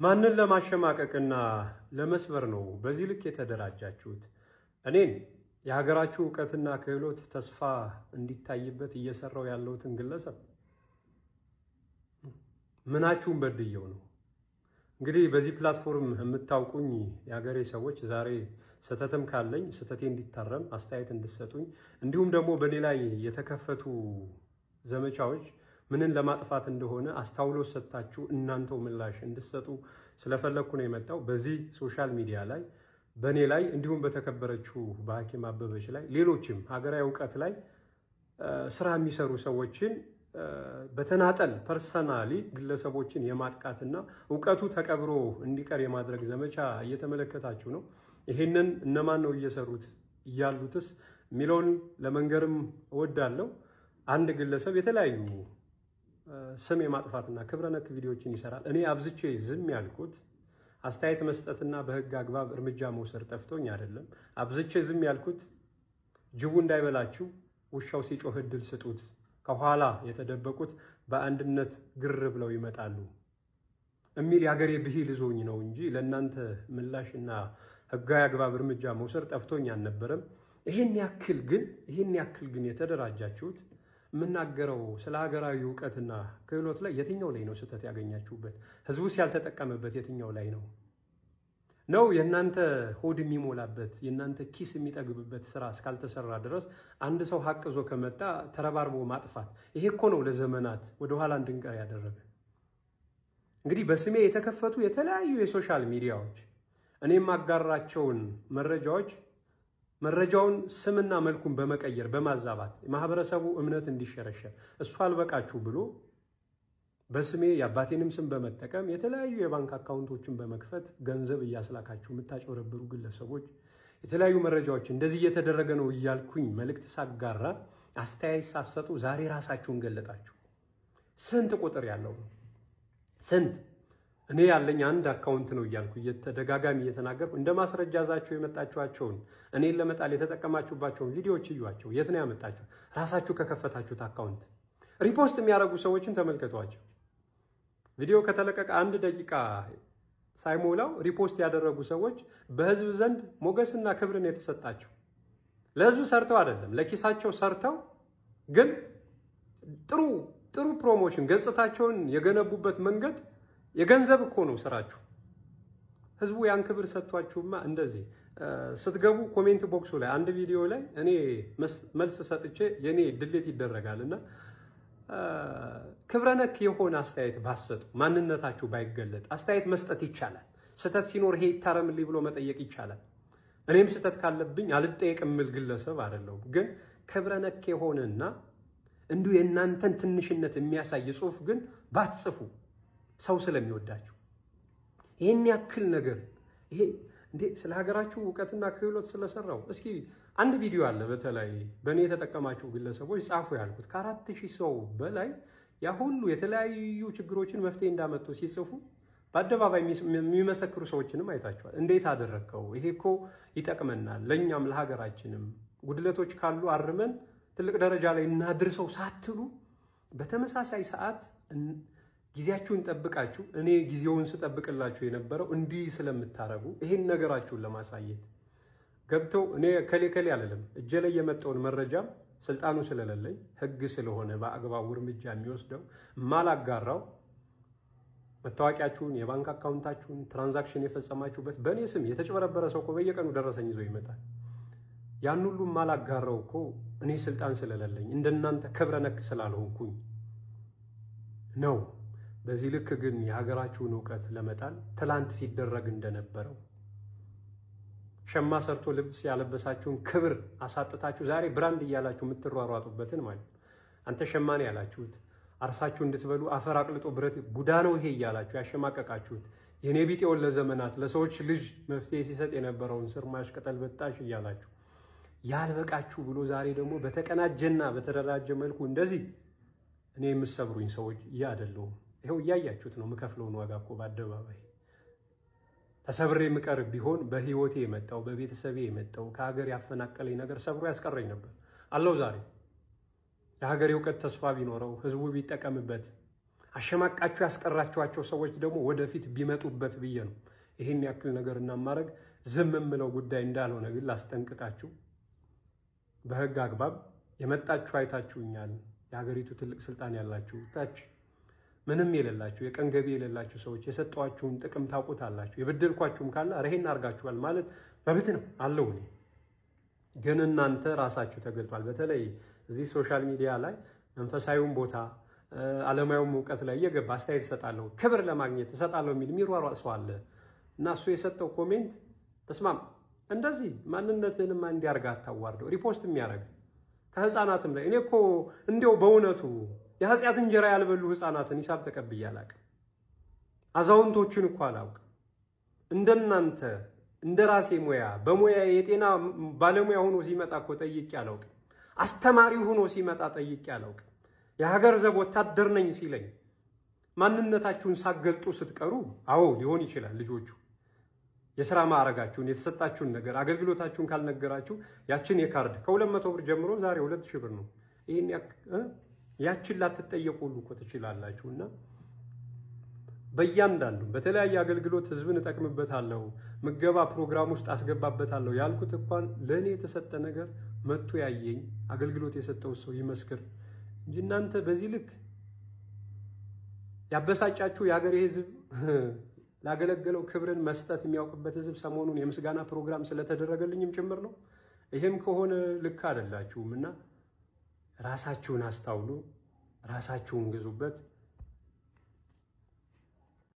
ማንን ለማሸማቀቅና ለመስበር ነው በዚህ ልክ የተደራጃችሁት? እኔን የሀገራችሁ እውቀትና ክህሎት ተስፋ እንዲታይበት እየሰራው ያለሁትን ግለሰብ ምናችሁን በድየው ነው? እንግዲህ በዚህ platform የምታውቁኝ የሀገሬ ሰዎች ዛሬ ስህተትም ካለኝ ስህተቴ እንዲታረም አስተያየት እንድሰጡኝ፣ እንዲሁም ደግሞ በእኔ ላይ የተከፈቱ ዘመቻዎች ምንን ለማጥፋት እንደሆነ አስተውሎ ሰጥታችሁ እናንተው ምላሽ እንድሰጡ ስለፈለግኩ ነው የመጣው። በዚህ social media ላይ በእኔ ላይ እንዲሁም በተከበረችው በሐኪም አበበች ላይ ሌሎችም ሀገራዊ እውቀት ላይ ስራ የሚሰሩ ሰዎችን በተናጠል personally ግለሰቦችን የማጥቃትና እውቀቱ ተቀብሮ እንዲቀር የማድረግ ዘመቻ እየተመለከታችሁ ነው። ይሄንን እነማን ነው እየሰሩት ያሉትስ የሚለውን ለመንገርም እወዳለሁ። አንድ ግለሰብ የተለያዩ ስም የማጥፋትና ክብረ ነክ ቪዲዮዎችን ይሰራል። እኔ አብዝቼ ዝም ያልኩት አስተያየት መስጠትና በህግ አግባብ እርምጃ መውሰድ ጠፍቶኝ አይደለም። አብዝቼ ዝም ያልኩት ጅቡ እንዳይበላችሁ ውሻው ሲጮህ እድል ስጡት፣ ከኋላ የተደበቁት በአንድነት ግር ብለው ይመጣሉ የሚል የሀገሬ ብሂል ይዞኝ ነው እንጂ ለእናንተ ምላሽና ህጋዊ አግባብ እርምጃ መውሰድ ጠፍቶኝ አልነበረም። ይህን ያክል ግን የተደራጃችሁት የምናገረው ስለ ሀገራዊ እውቀትና ክህሎት ላይ የትኛው ላይ ነው ስህተት ያገኛችሁበት? ህዝቡስ ያልተጠቀመበት የትኛው ላይ ነው? ነው የእናንተ ሆድ የሚሞላበት፣ የእናንተ ኪስ የሚጠግብበት ስራ እስካልተሰራ ድረስ አንድ ሰው ሀቅ ይዞ ከመጣ ተረባርቦ ማጥፋት። ይሄ እኮ ነው ለዘመናት ወደኋላ እንድንቀር ያደረገ። እንግዲህ በስሜ የተከፈቱ የተለያዩ የ social media ዎች እኔ የማጋራቸውን መረጃዎች መረጃውን ስምና መልኩን በመቀየር፣ በማዛባት የማህበረሰቡ እምነት እንዲሸረሸር፣ እሱ አልበቃችሁ ብሎ በስሜ የአባቴንም ስም በመጠቀም የተለያዩ የባንክ account ኦችን በመክፈት ገንዘብ እያስላካችሁ የምታጭበረብሩ ግለሰቦች፣ የተለያዩ መረጃዎች እንደዚህ እየተደረገ ነው እያልኩኝ መልእክት ሳጋራ አስተያየት ሳሰጡ ዛሬ ራሳችሁን ገለጣችሁ። ስንት ቁጥር ያለው ነው? ስንት እኔ ያለኝ አንድ account ነው እያልኩ እየተደጋጋሚ እየተናገርኩ እንደ ማስረጃ ይዛችሁ የመጣችኋቸውን እኔን ለመጣል የተጠቀማችሁባቸውን ቪዲዮዎች እዩዋቸው። የት ነው ያመጣችሁ? ራሳችሁ ከከፈታችሁት account repost የሚያደርጉ ሰዎችን ተመልከቷቸው። ቪዲዮ ከተለቀቀ አንድ ደቂቃ ሳይሞላው repost ያደረጉ ሰዎች በህዝብ ዘንድ ሞገስና ክብርን የተሰጣቸው ለህዝብ ሰርተው አይደለም፣ ለኪሳቸው ሰርተው ግን ጥሩ ጥሩ promotion ገጽታቸውን የገነቡበት መንገድ የገንዘብ እኮ ነው ስራችሁ። ህዝቡ ያን ክብር ሰጥቷችሁማ እንደዚህ ስትገቡ comment box ኡ ላይ አንድ ቪዲዮ ላይ እኔ መልስ ሰጥቼ የኔ delete ይደረጋል እና ክብረ ነክ የሆነ አስተያየት ባሰጡ፣ ማንነታችሁ ባይገለጥ አስተያየት መስጠት ይቻላል። ስህተት ሲኖር ይሄ ይታረምልኝ ብሎ መጠየቅ ይቻላል። እኔም ስህተት ካለብኝ አልጠየቅ የምል ግለሰብ አይደለሁም። ግን ክብረ ነክ የሆነና እንዲሁ የእናንተን ትንሽነት የሚያሳይ ጽሁፍ ግን ባትጽፉ ሰው ስለሚወዳችሁ። ይህን ያክል ነገር ይሄ እንዴ ስለ ሀገራችሁ እውቀትና ክህሎት ስለሰራው እስኪ አንድ ቪዲዮ አለ። በተለይ በእኔ የተጠቀማችሁ ግለሰቦች ጻፉ ያልኩት ከ4,000 ሰው በላይ ያ ሁሉ የተለያዩ ችግሮችን መፍትሄ እንዳመጡ ሲጽፉ በአደባባይ የሚመሰክሩ ሰዎችንም አይታችኋል። እንዴት አደረግከው? ይሄ እኮ ይጠቅመናል፣ ለእኛም ለሀገራችንም ጉድለቶች ካሉ አርመን ትልቅ ደረጃ ላይ እናድርሰው ሳትሉ በተመሳሳይ ሰዓት ጊዜያችሁን ጠብቃችሁ እኔ ጊዜውን ስጠብቅላችሁ የነበረው እንዲህ ስለምታረጉ ይሄን ነገራችሁን ለማሳየት ገብተው እኔ ከሌ ከሌ አልልም። እጄ ላይ የመጣውን መረጃም ስልጣኑ ስለሌለኝ ሕግ ስለሆነ በአግባቡ እርምጃ የሚወስደው ማላጋራው መታወቂያችሁን፣ የባንክ account ኣችሁን፣ transaction የፈጸማችሁበት በእኔ ስም የተጭበረበረ ሰው እኮ በየቀኑ ደረሰኝ ይዞ ይመጣል። ያን ሁሉ ማላጋራው እኮ እኔ ስልጣን ስለሌለኝ እንደናንተ ክብረ ነክ ስላልሆንኩኝ ነው። በዚህ ልክ ግን የሀገራችሁን እውቀት ለመጣል ትላንት ሲደረግ እንደነበረው ሸማ ሰርቶ ልብስ ያለበሳችሁን ክብር አሳጥታችሁ ዛሬ brand እያላችሁ የምትሯሯጡበትን ማለት ነው። አንተ ሸማኔ ያላችሁት፣ አርሳችሁ እንድትበሉ አፈር አቅልጦ ብረት ቡዳ ነው ይሄ እያላችሁ ያሸማቀቃችሁት፣ የኔ ቢጤውን ለዘመናት ለሰዎች ልጅ መፍትሄ ሲሰጥ የነበረውን ስርማሽ ቅጠል በጣሽ እያላችሁ ያልበቃችሁ ብሎ ዛሬ ደግሞ በተቀናጀና በተደራጀ መልኩ እንደዚህ እኔ የምሰብሩኝ ሰዎች እያ አይደለሁም። ይኸው እያያችሁት ነው የምከፍለውን ዋጋ እኮ በአደባባይ። ተሰብሬ የምቀር ቢሆን በህይወቴ የመጣው፣ በቤተሰቤ የመጣው፣ ከሀገር ያፈናቀለኝ ነገር ሰብሮ ያስቀረኝ ነበር አለው። ዛሬ የሀገሬ እውቀት ተስፋ ቢኖረው፣ ህዝቡ ቢጠቀምበት፣ አሸማቃችሁ ያስቀራችኋቸው ሰዎች ደግሞ ወደፊት ቢመጡበት ብዬ ነው ይህን ያክል ነገር እናማረግ ዝም የምለው ጉዳይ እንዳልሆነ ግን ላስጠንቅቃችሁ። በህግ አግባብ የመጣችሁ አይታችሁኛል። የሀገሪቱ ትልቅ ስልጣን ያላችሁ ታች ምንም የሌላችሁ የቀን ገቢ የሌላችሁ ሰዎች የሰጠኋችሁን ጥቅም ታውቁታላችሁ። የበደልኳችሁም ካለ ይሄን አድርጋችኋል ማለት መብት ነው አለው። እኔ ግን እናንተ ራሳችሁ ተገልጧል። በተለይ እዚህ social media ላይ መንፈሳዊውን ቦታ ዓለማዊውም እውቀት ላይ እየገባ አስተያየት እሰጣለሁ፣ ክብር ለማግኘት እሰጣለሁ የሚል የሚሯሯጥ ሰው አለ እና እሱ የሰጠው comment በስማም እንደዚህ ማንነትህንማ እንዲያርግ አታዋርደው። Repost የሚያደርግ ከህፃናትም ላይ እኔ እኮ እንዲያው በእውነቱ የኃጢአት እንጀራ ያልበሉ ህፃናትን ሂሳብ ተቀብዬ አላውቅም። አዛውንቶችን እኮ አላውቅም። እንደናንተ እንደ ራሴ ሙያ በሙያ የጤና ባለሙያ ሆኖ ሲመጣ እኮ ጠይቄ አላውቅም። አስተማሪ ሆኖ ሲመጣ ጠይቄ አላውቅም። የሀገር ዘብ ወታደር ነኝ ሲለኝ ማንነታችሁን ሳገልጡ ስትቀሩ፣ አዎ ሊሆን ይችላል። ልጆቹ የስራ ማዕረጋችሁን የተሰጣችሁን ነገር አገልግሎታችሁን ካልነገራችሁ ያችን የካርድ ከ200 ብር ጀምሮ ዛሬ 2000 ብር ነው። ይሄን ያችን ላትጠየቁ ሁሉ እኮ ትችላላችሁ። እና በእያንዳንዱ በተለያየ አገልግሎት ህዝብን እጠቅምበታለሁ፣ ምገባ ፕሮግራም ውስጥ አስገባበታለሁ ያልኩት እንኳን ለእኔ የተሰጠ ነገር መጥቶ ያየኝ አገልግሎት የሰጠው ሰው ይመስክር እንጂ እናንተ በዚህ ልክ ያበሳጫችሁ የሀገሬ ህዝብ ላገለገለው ክብርን መስጠት የሚያውቅበት ህዝብ ሰሞኑን የምስጋና ፕሮግራም ስለተደረገልኝም ጭምር ነው። ይሄም ከሆነ ልክ አይደላችሁም እና ራሳችሁን አስታውሉ፣ ራሳችሁን ግዙበት።